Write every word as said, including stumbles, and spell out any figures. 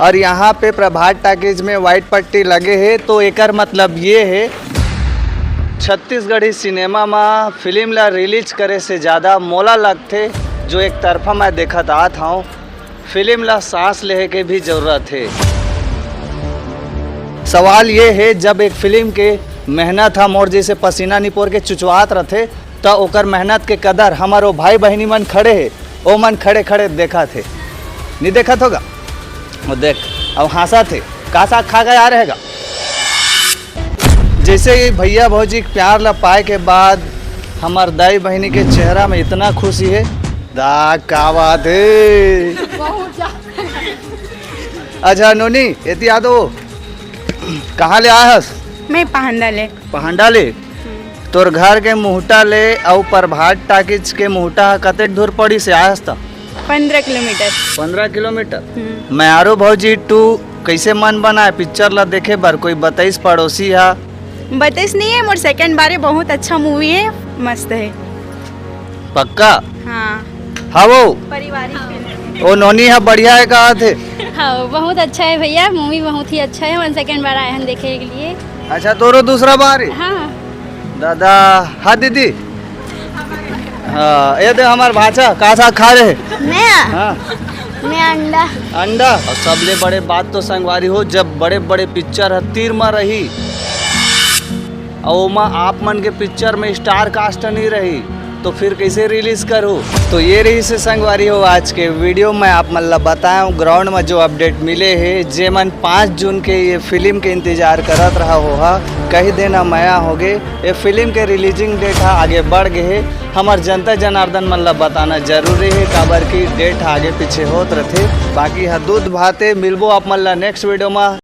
और यहाँ पे प्रभात टाकीज में व्हाइट पट्टी लगे हे, तो एकर मतलब ये हे, छत्तीसगढ़ी सिनेमा मा फिल्म ला रिलीज करे से ज़्यादा मोला लगथे, जो एक तरफा मैं देखत आत हूँ, फिल्म ला सांस लेहे के भी जरूरत हे। सवाल ये हे, जब एक फिल्म के मेहनत ह मोर जैसे पसीना निपोर के चुचवात रथे, त ओकर मेहनत के कदर हमर ओ भाई बहिनी मन खड़े हे, ओ मन खड़े खड़े देखत हे, नहीं देखत होगा? वो देख, अब हंसत हे, का साग खा गया रहेगा। जैसे ही भैया भौजी के प्यार ला पाए के बाद हमार दाई बहिनी के चेहरा में इतना खुशी है, दा का बात है। अच्छा नोनी, एती आ तो, कहाँ ले आए हस? मैं पहांडा ले। पहांडा ले। तोर घर के मुहटा ले अउ प्रभात टाकीज के मुहटा ह कतेक दूर पड़ी से आए हस त? पंद्रह किलोमीटर। पंद्रह किलोमीटर। हम्म। मैं आरो भौजी टू कैसे मन बनाए पिक्चर ला देखे बर? कोई बताइस पड़ोसी हा? बताइस नहीं है, मोर सेकंड बार है, बहुत अच्छा मूवी है, मस्त है। पक्का? हाँ। हाँ वो, पारिवारिक फिल्म। वो नोनी हा बढ़िया है कहा थे। हाँ, बहुत अच्छा है भैया, मूवी बहुत ही अच्छा है। हम सेकंड बार आए हैं देखने के लिए। अच्छा, तोरो दूसरा बार है? हाँ। दादा, हाँ दीदी। हाँ, ये दे हमार भांचा, का साग खा रहे? मैं हाँ, मैं अंडा। अंडा। और सबले बड़े बात तो संगवारी हो, जब बड़े बड़े पिक्चर ह तीर म रही, और ओमा आप मन के पिक्चर में स्टार कास्ट नहीं रही, तो फिर कैसे रिलीज करू? तो ये रही से संगवारी हो आज के वीडियो। मैं आप मन ला बताया हूँ ग्राउंड में जो अपडेट मिले हे, जे मन पाँच जून के ये फिल्म के इंतजार करत रहा हो हा, कही देना मया होगे। ये फिल्म के रिलीजिंग डेट हा आगे बढ़ गए हे। हमार जनता जनार्दन मन ला बताना जरूरी है, काबर की डेट आगे पीछे होत रथे। बाकी हा दूध भाते मिलबो आप मन ला नेक्स्ट वीडियो में।